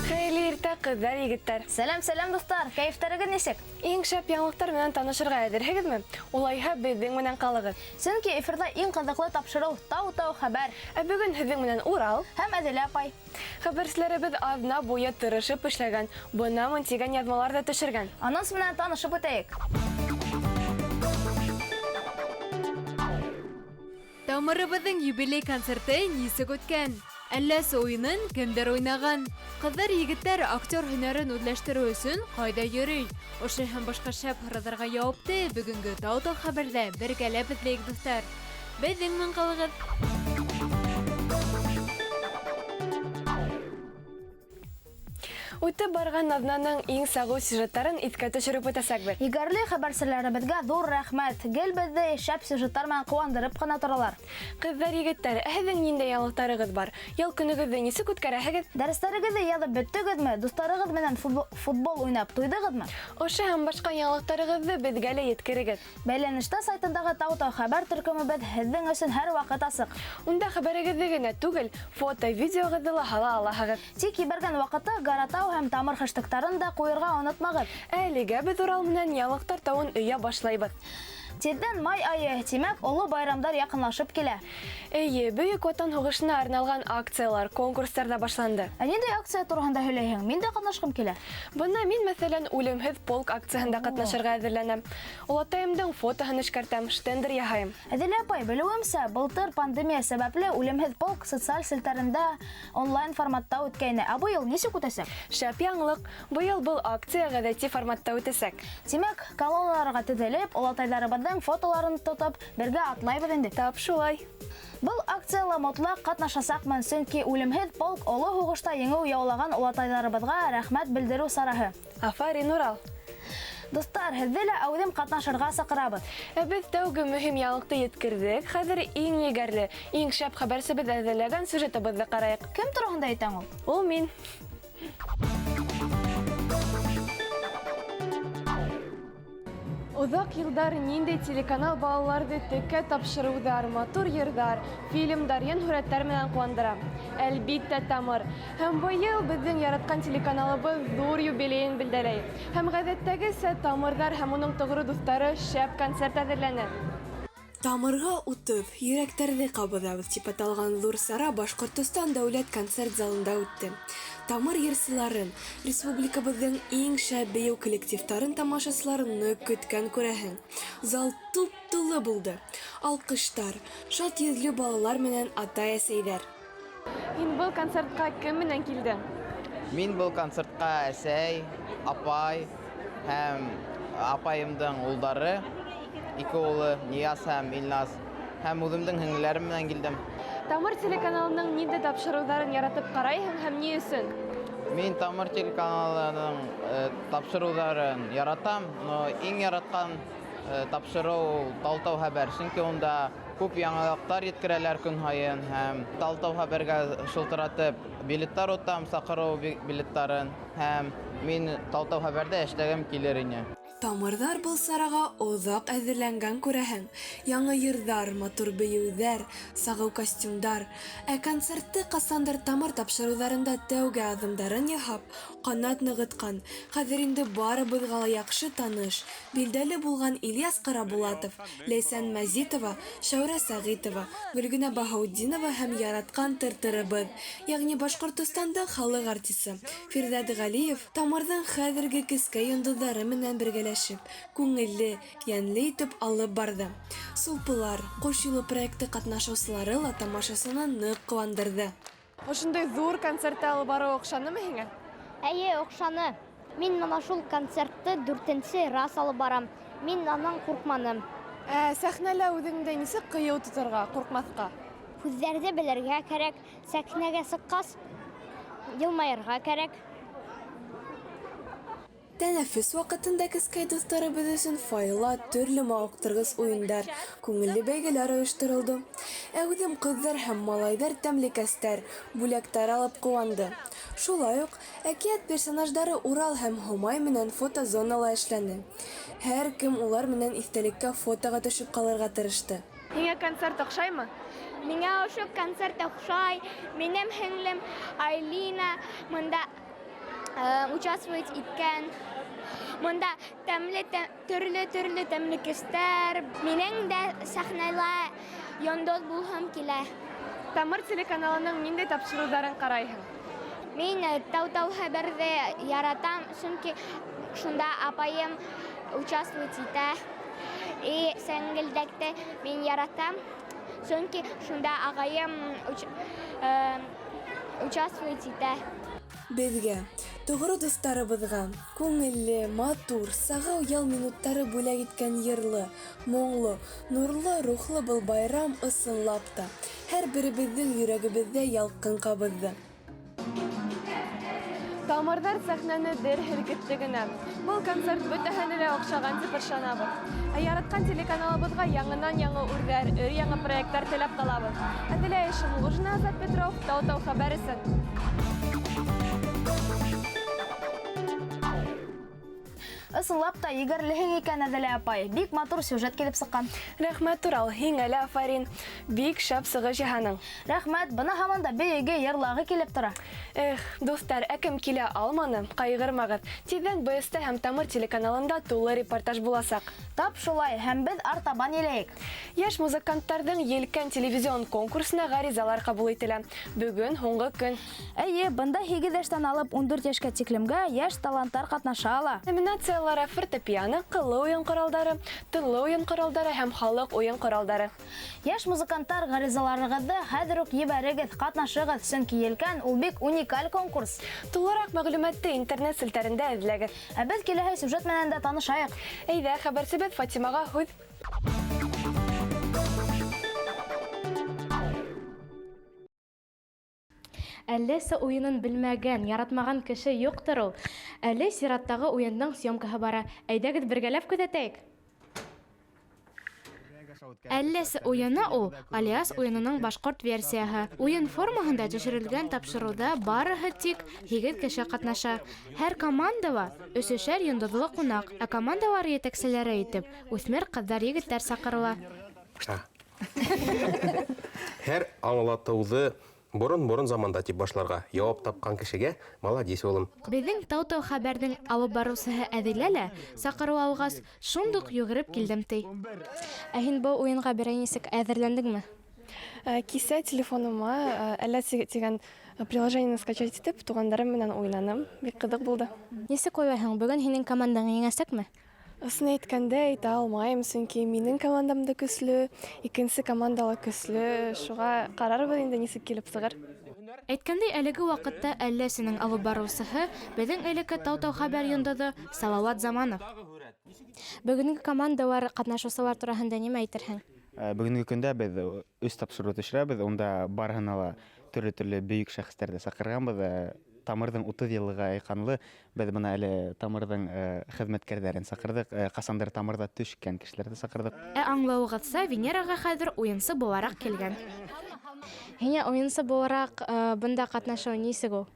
Хәйерле иртә, ҡыҙҙар, егеттәр. Сәләм, сәләм, дуҫтар! Кәйефтәрегеҙ нисек? Иң шәп яңылыҡтар менән танышырға әҙерһегеҙме? Улайһа, беҙҙең менән ҡалығыҙ. Сөнки эфирҙа иң ҡыҙыҡлы тапшырыу Тау-тау хәбәр. Ә бөгөн һеҙҙең менән Урал һәм Әҙилә апай. Хәбәрселәребеҙ аҙна буйы тырышып эшләгән, бынамын тигән яҙмалар ҙа төшөргән. Анонс менән танышып үтәйек. Тамырыбыҙҙың юбилей концерты нисек үткән? Әлләс уйынын кемдәр уйнаған? Ҡыҙҙар, егеттәр актер һөнәрен үҙләштереү өсөн ҡайҙа йөрөй? Ошо һәм башҡа шәп һорауҙарға яуапты бөгөнгө Тау-тау хәбәрҙә бергәләп эҙләйек, дуҫтар. Беҙҙең менән ҡалығыҙ. Үтеп барған аҙнаның иң сағыу сюжеттарын иҫкә төшөрөп үтәсәкбеҙ. Егәрле хәбәрселәребеҙгә ҙур рәхмәт. Гел беҙҙе шәп сюжеттар менән ҡыуандырып ҡына торалар. Ҡыҙҙар, егеттәр, ә һеҙҙең ниндәй яңылыҡтарығыҙ бар? Ял көнөгөҙҙө нисек үткәрәһегеҙ? Дәрестәрегеҙҙе яҙып бөттөгөҙмө? Дуҫтарығыҙ менән футбол уйнап туйҙығыҙмы? Ошо һәм башҡа яңылыҡтарығыҙҙы беҙгә лә еткерегеҙ. Бәйләнештә сайтындағы Тау-тау хәбәр төркөмөбөҙ һеҙҙең өсөн һәр ваҡыт асыҡ. Унда хәбәрегеҙҙе генә түгел, фото, видеоғыҙҙы ла һала алаһығыҙ. Тик ебәргән ваҡытта Гаратау һәм Тамыр хэштегтарын да ҡуйырға онотмағыҙ. Әлегә беҙ Урал менән яңылыҡтар тауын өйә башлайбыҙ. Тиҙҙән май айы, тимәк, оло байрамдар яҡынлашып килә. Эйе, Бөйөк Ватан һуғышына арналған акциялар, конкурстар ҙа башланды. Ә ниндәй акция тураһында һөйләйһең? Мин дә ҡатнашҡым килә. Бына мин, мәҫәлән, Үлемһеҙ полк акцияһында ҡатнашырға әҙерләнәм. Олатайымдың фотоһын эшкәртәм, штендер яһайым. Әҙилә апай, белеүемсә, былтыр пандемия сәбәпле Үлемһеҙ полк социаль селтәрендә онлайн форматта үткәйне. Ә быйыл нисек үтәсәк? Шәп яңылыҡ. Быйыл был акция ғәҙәти форматта үтәсәк. Тимәк, колонналарға теҙелеп, олатайҙарыбыҙҙың фотоларын тотоп, бергә атлайбыҙ инде. Тап шулай. Был акцияла мотлаҡ ҡатнашасаҡмын, сөнки Үлемһеҙ полк оло һуғышта еңеү яулаған олатайҙарыбыҙға рәхмәт белдереү сараһы. Афарин, Урал! Дуҫтар, һеҙҙе лә әүҙем ҡатнашырға саҡырабыҙ. Ә беҙ тәүге мөһим яңылыҡты еткерҙек. Хәҙер иң егәрле, иң шәп хәбәрсебеҙ әҙерләгән сюжетыбыҙҙы ҡарайыҡ. Кем тураһында әйтәң ул? Ул мин. Оҙаҡ йылдар ниндәй телеканал балаларҙы текә тапшырыуҙар, матур йырҙар, фильмдар, йәнһүрәттәр менән ҡыуандыра? Әлбиттә, Тамыр. Һәм быйыл беҙҙең яратҡан телеканалыбыҙ ҙур юбилейын билдәләй. Һәм ғәҙәттәгесә Тамырҙар һәм уның тоғро дуҫтары шәп концерт әҙерләне. Тамырға 30, йөрәктәрҙе ҡабыҙабыҙ тип аталған ҙур сара Башҡортостан дәүләт концерт залында үтте. Тамыр йырсыларын, республикабыҙҙың иң шәп бейеү коллективтарын тамашасылар ныҡ көткән күрәһең. Зал туп-тулы булды. Алҡыштар, шат йөҙлө балалар менән атай-әсәйҙәр. Һин был концертҡа кем менән килдең? Мин был концертҡа әсәй, апай һәм апайымдың улдары, ике улы Нияз һәм Илназ һәм үҙемдең һеңлеләрем менән килдем. Тамыр телеканалының ниндәй тапшырыуҙарын яратып ҡарайһың һәм ни өсөн? Мин Тамыр телеканалының тапшырыуҙарын яратам, но иң яратҡан тапшырыу Тау-тау хәбәр, сөнки унда күп яңылыҡтар еткерәләр көн һайын һәм Тау-тау хәбәргә шылтыратып билеттар отам, саҡырыу билеттарын һәм мин Тау-тау хәбәрҙә эшләгем килер ине. Тамырҙар был сараға оҙаҡ әҙерләнгән күрәһең. Яңы йырҙар, матур бейеүҙәр, сағыу костюмдар. Ә концертты ҡасандыр Тамыр тапшырыуҙарында тәүге аҙымдарын яһап, ҡанат нығытҡан, хәҙер инде барыбыҙға ла яҡшы таныш, билдәле булған Ильяс Ҡарабулатов, Ләйсән Мәзитова, Шәүрә Сәғитова, Гөлгенә Баһаутдинова һәм яратҡан тыртырыбыҙ, йәғни Башҡортостандың халыҡ артисы Фирҙәт Ғәлиев Тамырҙың хәҙерге кескәй йондоҙҙары менән бергәләшеп, күңелле, йәнле итеп алып барҙы. Сулпылар, Ҡош юлы проекты ҡатнашыусылары ла тамашасыны ныҡ ҡыуандырҙы. Ошондай ҙур концертты алып барыу оҡшанымы һиңә? Эйе, оҡшаны. Мин мына шул концертты дүртенсе раз алып барам. Мин анан ҡурҡманым. Ә сәхнәлә үҙеңде нисек ҡыйыу тоторға, ҡурҡмаҫҡа? Һүҙҙәрҙе белергә кәрәк. Сәхнәгә сыҡҡас, йылмайырға кәрәк. Тәнәфес ваҡытында кескәй дуҫтарыбыҙ өсөн файла төрлө мауыҡтырғыс уйындар, күңелле бәйгеләр ойошторолдо. Әүҙем ҡыҙҙар һәм малайҙар тәмлекәстәр, бүләктәр алып ҡыуанды. Шулай уҡ әкиәт персонаждары Урал һәм Һомай менән фотозона ла эшләне. Һәр кем улар менән иҫтәлеккә фотоға төшөп ҡалырға тырышты. Һиңә концерт оҡшаймы? Миңә ошо концерт оҡшай. Минең һеңлем Айлина мында участвовать иткән. Мында тәмле төрлө-төрлө тәмлекәстәр. Минең дә сәхнәлә йондоҙ булһым килә. Тамыр телеканалының ниндәй тапшырыуҙарын ҡарайһың? Мин Тау-тау хәбәрҙе яратам, сөнки шунда апайым участвовать итә. И сәңгелдәкте мин яратам, сөнки шунда ағайым участвовать итә. Беҙгә, тоғро дуҫтарыбыҙға, күңелле, матур, сағыу ял минуттары бүләк иткән йырлы, моңло, нурлы рухлы был байрам ысынлап та һәр беребеҙҙең йөрәгебеҙҙә ялҡын ҡабыҙҙы. Тамырҙар сәхнәне дер һелкетте генә. Был концерт бөтәһенә лә оҡшаған тип ышанабыҙ. Ә яратҡан телеканалыбыҙға яңынан-яңы үрҙәр, өр-яңы проекттар теләп ҡалабыҙ. Әҙилә Ишемғужина, Азат Петров, Тау-тау хәбәр өсөн. Ысынлап та егәрлеһең икән, Әҙилә апай. Бик матур сюжет килеп сыҡҡан. Рәхмәт, Урал, һиңә лә афарин. Бик шәп сығыш яһаның. Рәхмәт, бына һаман да бейеге, йырлағы килеп тора. Эх, дуҫтар, ә кем килә алманы, ҡайғырмағыҙ. Тиҙҙән БСТ һәм Тамыр телеканалында тулы репортаж буласаҡ. Тап шулай, һәм беҙ артабан еләйек. Йәш музыканттарҙың Елкән телевизион конкурсына ғаризалар ҡабул ителә. Бөгөн һуңғы көн. Эйе, бында 8 йәштән алып 14 йәшкә тиклемгә йәш таланттар ҡатнаша ала. Номинациялары фортепиано, ҡыллы уйын ҡоралдары, тынлы уйын ҡоралдары һәм халыҡ уйын ҡоралдары. Йәш музыканттар, ғаризаларығыҙҙы хәҙер үк ебәрегеҙ, ҡатнашығыҙ, сөнки Елкән ул бик уникаль конкурс. Тулыраҡ мәғлүмәтте интернет селтәрендә эҙләгеҙ. Ә беҙ киләһе сюжет менән дә танышайыҡ. Әйҙә, хәбәрсебеҙ Фатимаға һүҙ. Әлләсе уйынын белмәгән, яратмаған кеше юҡтыр ул. Әле сираттағы уйындың съемкаһы бара. Әйҙәгеҙ бергәләп күҙәтәйек. Әлләсе уйыны ул Алиас уйынының башҡорт версияһы. Уйын формаһында төшөрөлгән тапшырыуҙа барыһы тик 8 кеше ҡатнаша. Һәр командала өсөшәр йондоҙло ҡунаҡ, ә командалар етәкселәре итеп үҫмер ҡыҙҙар, егеттәр саҡырыла. Һәр аңлатыуҙы борон-борон заманда тип башларға яуап тапҡан кешегә молодец улым. Беҙҙең Тау-тау хәбәрҙең алып барыусыһы Әҙилә лә саҡырыу алғас, шундуҡ йүгереп килдем ти. Ә һин был уйынға берәй нисек әҙерләндеңме? Кисә телефоныма Әлләсе тигән приложениены скачать итеп, туғандарым менән уйнаным. Бик ҡыҙыҡ булды. Нисек уйлайһың, бөгөн һинең командаң еңәсәкме? Ысын әйткәндә әйтә алмайым, сөнки минең командам да көслө, икенсе команда ла көслө. Шуға ҡарарбыҙ инде нисек килеп сығыр. Әйткәндәй, әлеге ваҡытта Әлләсенең алып барыусыһы беҙҙең элекке Тау-тау хәбәр йондоҙо Салауат Заманов. Бөгөнгө командалар ҡатнашыусылар тураһында нимә әйтерһең? Бөгөнгө көндә беҙ 3 тапшырыу төшөрәбеҙ. Унда барыһына ла төрлө-төрлө бөйөк шәхестәрҙе саҡырғанбыҙ. Тамырҙың 30 йыллығы айҡанлы, беҙ бына әле Тамырҙың хеҙмәткәрҙәрен саҡырҙыҡ, ҡасандыр Тамырҙа төшкән кешеләрҙе саҡырҙыҡ. Ә аңлауығыҙса, Венераға хәҙер уйынсы булараҡ килгән. Һиңә уйынсы булараҡ бында ҡатнашыу нисек ул?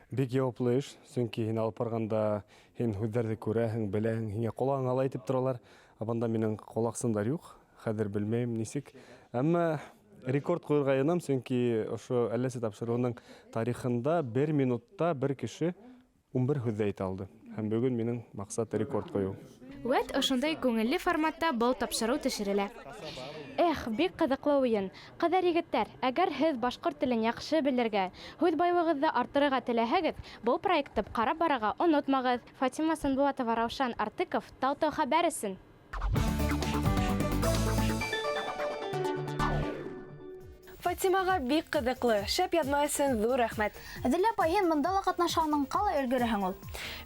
Бик яуаплы эш, сөнки һин алып барғанда һин һүҙҙәрҙе күрәһең, беләһең, һиңә ҡолағыңа ла әйтеп торалар. Ә бында минең ҡолаҡсындар юҡ, хәҙер белмәйем нисек. Әммә рекорд ҡуйырға йыйынам, сөнки ошо Әлләсе тапшырыуының тарихында 1 минутта бер кеше 11 һүҙ әйтә алды. Һәм бөгөн минең маҡсат рекорд ҡуйыу. Вәт ошондай күңелле форматта был тапшырыу төшөрөлә. Эх, бик ҡыҙыҡлы уйын. Ҡыҙҙар, егеттәр, әгәр һеҙ башҡорт телен яҡшы белергә, һүҙ байлығығыҙҙы арттырырға теләһәгеҙ, был проектты ҡарап барырға онотмағыҙ. Фатима Сынбулатова, Раушан Артыков, Тау-тау хәбәр өсөн. Фатимаға бик ҡыҙыҡлы, шәп яҙма өсөн ҙур рәхмәт. Әҙилә апай, һин бында ла ҡатнашҡаның, ҡалай өлгөрәһең ул?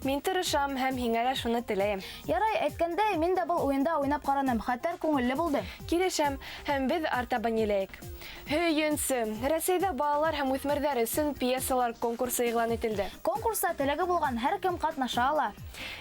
Мин тырышам һәм һиңә лә шуны теләйем. Ярай, әйткәндәй, мин дә был уйында уйнап ҡараным, хәтәр күңелле булды. Килешәм, һәм беҙ артабан еләйек. Һөйөнсө, Рәсәйҙә балалар һәм үҫмерҙәр өсөн пьесалар конкурсы иғлан ителде. Конкурста теләге булған һәр кем ҡатнаша ала.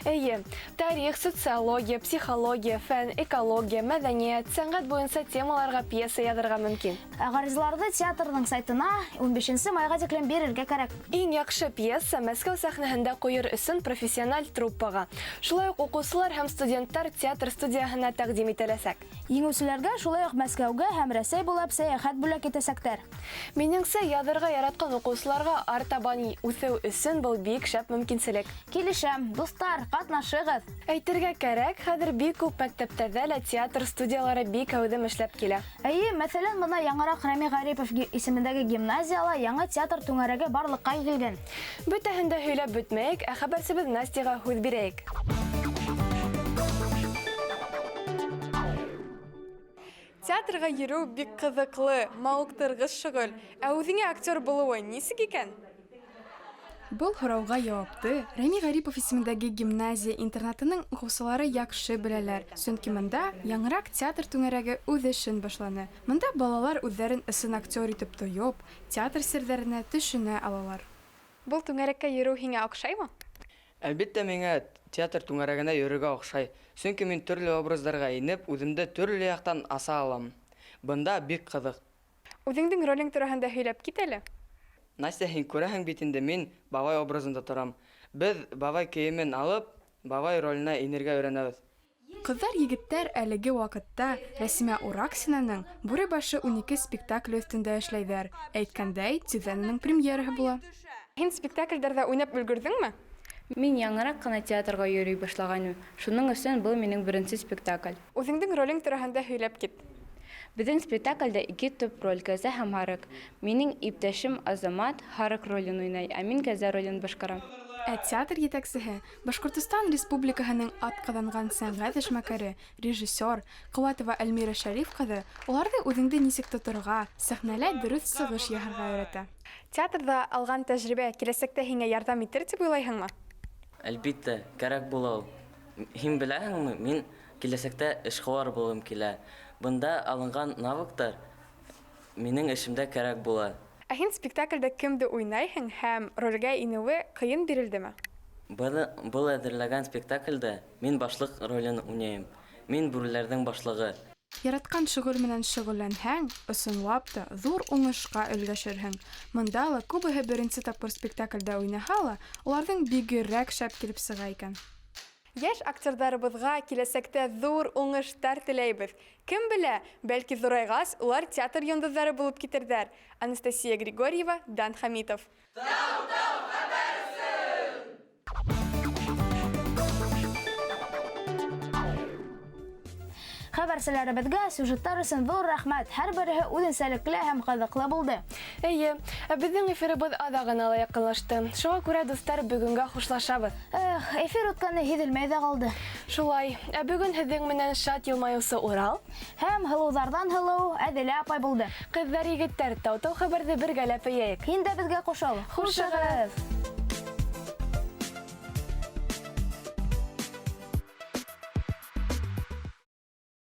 Эйе, тарих, социология, психология, фән, экология, мәҙәниәт, сәнғәт буйынса темаларға пьеса яҙырға мөмкин. Ә ғаризаларҙы театрҙың сайтына 15 майға тиклем бирергә кәрәк. Иң яҡшы пьеса Мәскәү сәхнәһендә ҡуйыр өсөн профессиональ труппаға, шулай уҡ уҡыусылар һәм студенттар театр студияһына тәҡдим ителәсәк. Еңеүселәргә шулай уҡ Мәскәүгә һәм Рәсәй буйлап сәйәхәт бүләк итәсәктәр. Минеңсә, яҙырға яратҡан уҡыусыларға артабан үҫеү өсөн был бик шәп мөмкинселек. Килешәм, дуҫтар, ҡатнашығыҙ. Әйтергә кәрәк, хәҙер бик күп мәктәптәрҙә лә театр студиялары бик әүҙем эшләп килә. Эйе, мәҫәлән, бына яңыраҡ Рәми Ғарипов исемендәге гимназияла яңы театр түңәрәге барлыҡҡа килгән. Бөтәһен дә һөйләп бөтмәйек, ә хәбәрсебеҙ Настяға һүҙ бирәйек. Театрға йөрөү бик ҡыҙыҡлы, мауыҡтырғыс шөғөл. Ә үҙеңә актер булыуы нисек икән? Был һорауға яуапты Рәми Ғарипов исемендәге гимназия интернатының уҡыусылары яҡшы беләләр. Сөнки мында яңыраҡ театр түңәрәге үҙ эшен башланы. Мында балалар үҙҙәрен ысын актер итеп тойоп, театр серҙәренә төшөнә алалар. Был түңәрәккә йөрөү һиңә оҡшаймы? Әлбиттә, миңә театр түңәрәгенә йөрөргә оҡшай. Сөнки мин төрлө образҙарға инеп, үҙемде төрлө яҡтан аса алам. Бында бик ҡыҙыҡ. Үҙеңдең ролең тураһында һөйләп кит әле. Настя, һин күрәһең бит инде, мин бабай образында торам. Беҙ бабай кейемен алып, бабай роленә инергә өйрәнәбеҙ. Ҡыҙҙар егеттәр әлеге ваҡытта Рәсимә Ураксинаның Бүре башы 12 спектакле өҫтөндә эшләйҙәр. Әйткәндәй, тиҙҙән уның премьераһы була. Һин спектаклдәрҙә уйнап өлгөрҙөңмө? Мин яңыраҡ ҡына театрға йөрөй башлағайным. Шуның өсөн был минең беренсе спектакль. Үҙеңдең ролең тураһында һөйләп кит. Беҙҙең спектаклдә ике төп роль кәзә һәм һарыҡ. Минең иптәшем Азамат һарыҡ ролен уйнай, ә мин кәзә ролен башҡарам. Ә театр етәксеһе Башҡортостан Республикаһының атҡаҙанған сәнғәт эшмәкәре, режиссер Ҡыуатова Әлмира Шәриф ҡыҙы уларҙы үҙеңде нисек тоторға, сәхнәлә дөрөҫ сығыш яһарға өйрәтә. Театрҙа алған тәжрибә киләсәктә һиңә ярҙам итер тип уйлайһыңмы? Әлбиттә, кәрәк була ул. Һин беләһеңме, мин киләсәктә эшҡыуар булғым килә. Бында алынған навыктар минең эшемдә кәрәк була. Ә һин спектаклдә кемде уйнайһың һәм ролгә инеүе ҡыйын бирелдеме? Был әҙерләгән спектаклдә мин башлыҡ ролен уйнайым. Мин бүреләрҙең башлығы. Яратҡан шөғөл менән шөғөлләнһәң, ысынлап та ҙур уңышҡа өлгәшерһең. Мында ла күбеһе беренсе тапҡыр спектаклдә уйнаһа ла, уларҙың бигерәк шәп килеп сыға икән. Йәш актерҙарыбыҙға киләсәктә ҙур уңыштар теләйбеҙ. Кем белә, бәлки ҙурайғас улар театр йондоҙҙары булып китерҙәр. Анастасия Григорьева, Дан Хамитов. Тау-тау хәбәрсе! Хәбәрселәребеҙгә сюжеттар өсөн ҙур рәхмәт. Һәр береһе үҙенсәлекле һәм ҡыҙыҡлы булды. Эйе, ә беҙҙең эфирыбыҙ аҙағына ла яҡынлашты. Шуға күрә, дуҫтар, бөгөнгә хушлашабыҙ. Эх, эфир үткәне һиҙелмәй ҙә ҡалды. Шулай, ә бөгөн һеҙҙең менән шат йылмайыусы Урал һәм һылыуҙарҙан һылыу Әҙилә апай булды. Ҡыҙҙар, егеттәр, тау-тау хәбәрҙе бергәләп өйәйек. Һин дә беҙгә ҡушыл. Хушығыҙ!